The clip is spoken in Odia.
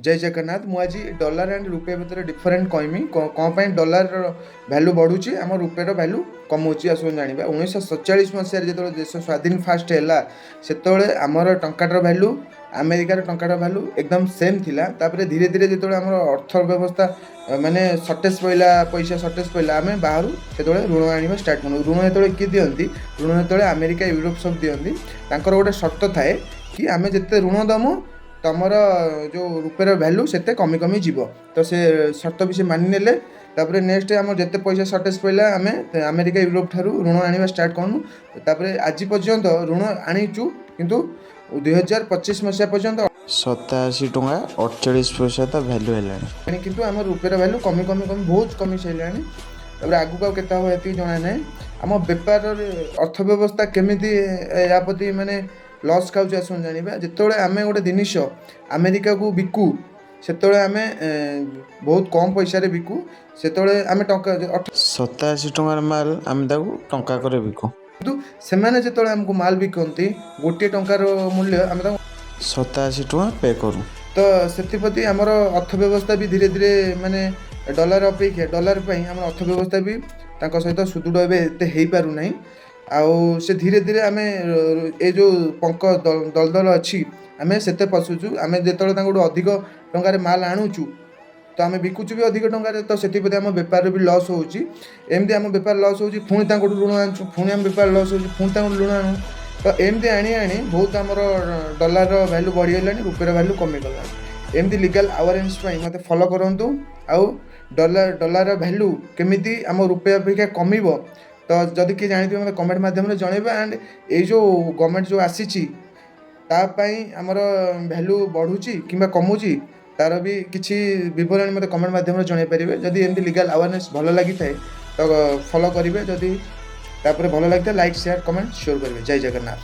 ଜୟ ଜଗନ୍ନାଥ। ମୁଁ ଆଜି ଡଲାର ଆଣ୍ଡ ରୁପେ ଭିତରେ ଡିଫରେଣ୍ଟ କହିମି, କ'ଣ ପାଇଁ ଡଲାରର ଭ୍ୟାଲୁ ବଢ଼ୁଛି, ଆମ ରୁପେର ଭ୍ୟାଲୁ କମୁଛି। ଆସନ୍ତୁ ଜାଣିବା। 1947 ମସିହାରେ ଯେତେବେଳେ ଦେଶ ସ୍ୱାଧୀନ ଫାଷ୍ଟ ହେଲା, ସେତେବେଳେ ଆମର ଟଙ୍କାଟାର ଭ୍ୟାଲୁ, ଆମେରିକାର ଟଙ୍କାଟାର ଭ୍ୟାଲୁ ଏକଦମ ସେମ୍ ଥିଲା। ତାପରେ ଧୀରେ ଧୀରେ ଯେତେବେଳେ ଆମର ଅର୍ଥ ବ୍ୟବସ୍ଥା ମାନେ ସର୍ଟେଜ୍ ପଡ଼ିଲା, ପଇସା ସର୍ଟେଜ୍ ପଡ଼ିଲା, ଆମେ ବାହାରୁ ସେତେବେଳେ ଋଣ ଆଣିବା ଷ୍ଟାର୍ଟ କଲୁ। ଋଣ ଯେତେବେଳେ କିଏ ଦିଅନ୍ତି? ଋଣ ଯେତେବେଳେ ଆମେରିକା, ୟୁରୋପ ସବୁ ଦିଅନ୍ତି, ତାଙ୍କର ଗୋଟେ ସର୍ତ୍ତ ଥାଏ କି ଆମେ ଯେତେ ଋଣ ଦେମୁ, ତମର ଯେଉଁ ରୁପେର ଭ୍ୟାଲୁ ସେତେ କମି କମି ଯିବ। ତ ସେ ସର୍ତ୍ତ ବି ସେ ମାନି ନେଲେ। ତାପରେ ନେକ୍ସଟ ଆମର ଯେତେ ପଇସା ସର୍ଟେଜ୍ ପଡ଼ିଲା, ଆମେ ଆମେରିକା, ୟୁରୋପ ଠାରୁ ଋଣ ଆଣିବା ଷ୍ଟାର୍ଟ କଲୁ। ତାପରେ ଆଜି ପର୍ଯ୍ୟନ୍ତ ଋଣ ଆଣିଛୁ, କିନ୍ତୁ 2025 ମସିହା ପର୍ଯ୍ୟନ୍ତ 87 ଟଙ୍କା 48 ପଇସା ତା ଭ୍ୟାଲୁ ହେଲାଣି। କିନ୍ତୁ ଆମ ରୁପେର ଭ୍ୟାଲୁ କମି କମି କମି ବହୁତ କମି ସାରିଲାଣି। ତାପରେ ଆଗକୁ ଆଉ କେତେ ହେବ, ଏତିକି ଜଣା ନାହିଁ। ଆମ ବେପାରରେ ଅର୍ଥ ବ୍ୟବସ୍ଥା କେମିତି ୟା ପ୍ରତି ମାନେ ଲସ୍ ଖାଉଛି, ଆସନ୍ତୁ ଜାଣିବା। ଯେତେବେଳେ ଆମେ ଗୋଟେ ଜିନିଷ ଆମେରିକାକୁ ବିକୁ, ସେତେବେଳେ ଆମେ ବହୁତ କମ୍ ପଇସାରେ ବିକୁ। ସେତେବେଳେ ଆମେ ଟଙ୍କା 87 ଟଙ୍କାର ମାଲ ଆମେ ତାକୁ ଟଙ୍କାକରେ ବିକୁ। କିନ୍ତୁ ସେମାନେ ଯେତେବେଳେ ଆମକୁ ମାଲ ବିକନ୍ତି, 1 ଟଙ୍କାର ମୂଲ୍ୟ ଆମେ ତାଙ୍କୁ 87 ଟଙ୍କା ପେ କରୁ। ତ ସେଥିପ୍ରତି ଆମର ଅର୍ଥ ବ୍ୟବସ୍ଥା ବି ଧୀରେ ଧୀରେ ମାନେ ଡଲାର ଅପେକ୍ଷା, ଡଲାର ପାଇଁ ଆମର ଅର୍ଥ ବ୍ୟବସ୍ଥା ବି ତାଙ୍କ ସହିତ ସୁଦୃଢ଼ ଏବେ ଏତେ ହେଇପାରୁନାହିଁ। ଆଉ ସେ ଧୀରେ ଧୀରେ ଆମେ ଏ ଯେଉଁ ପଙ୍କ ଦଲଦଲ ଅଛି, ଆମେ ସେତେ ପଶୁଛୁ। ଆମେ ଯେତେବେଳେ ତାଙ୍କଠୁ ଅଧିକ ଟଙ୍କାରେ ମାଲ ଆଣୁଛୁ, ତ ଆମେ ବିକୁଛୁ ବି ଅଧିକ ଟଙ୍କାରେ। ତ ସେଥିପ୍ରତି ଆମ ବେପାରରେ ବି ଲସ୍ ହେଉଛି। ଏମିତି ଆମ ବେପାର ଲସ୍ ହେଉଛି, ପୁଣି ତାଙ୍କଠୁ ଋଣ ଆଣୁଛୁ, ପୁଣି ଆମ ବେପାର ଲସ୍ ହେଉଛି, ପୁଣି ତାଙ୍କଠୁ ଋଣ ଆଣୁ। ତ ଏମିତି ଆଣି ଆଣି ବହୁତ ଆମର ଡଲାରର ଭ୍ୟାଲୁ ବଢ଼ିଗଲାଣି, ରୁପେର ଭ୍ୟାଲୁ କମିଗଲାଣି। ଏମିତି ଲିଗାଲ୍ ଆୱାରନେସ୍ ପାଇଁ ମୋତେ ଫଲୋ କରନ୍ତୁ। ଆଉ ଡଲାରର ଭ୍ୟାଲୁ କେମିତି ଆମ ରୁପେ ଅପେକ୍ଷା କମିବ, ତ ଯଦି କିଏ ଜାଣିଥିବେ, ମୋତେ କମେଣ୍ଟ ମାଧ୍ୟମରେ ଜଣାଇବେ। ଆଣ୍ଡ ଏଇ ଯେଉଁ ଗଭର୍ଣ୍ଣମେଣ୍ଟ ଯେଉଁ ଆସିଛି, ତା ପାଇଁ ଆମର ଭ୍ୟାଲୁ ବଢ଼ୁଛି କିମ୍ବା କମୁଛି, ତାର ବି କିଛି ବିବରଣୀ ମୋତେ କମେଣ୍ଟ ମାଧ୍ୟମରେ ଜଣାଇ ପାରିବେ। ଯଦି ଏମିତି ଲିଗାଲ୍ ଆୱାରନେସ୍ ଭଲ ଲାଗିଥାଏ, ତ ଫଲୋ କରିବେ। ଯଦି ତାପରେ ଭଲ ଲାଗିଥାଏ, ଲାଇକ୍, ସେୟାର, କମେଣ୍ଟ ସିଓର କରିବେ। ଜୟ ଜଗନ୍ନାଥ।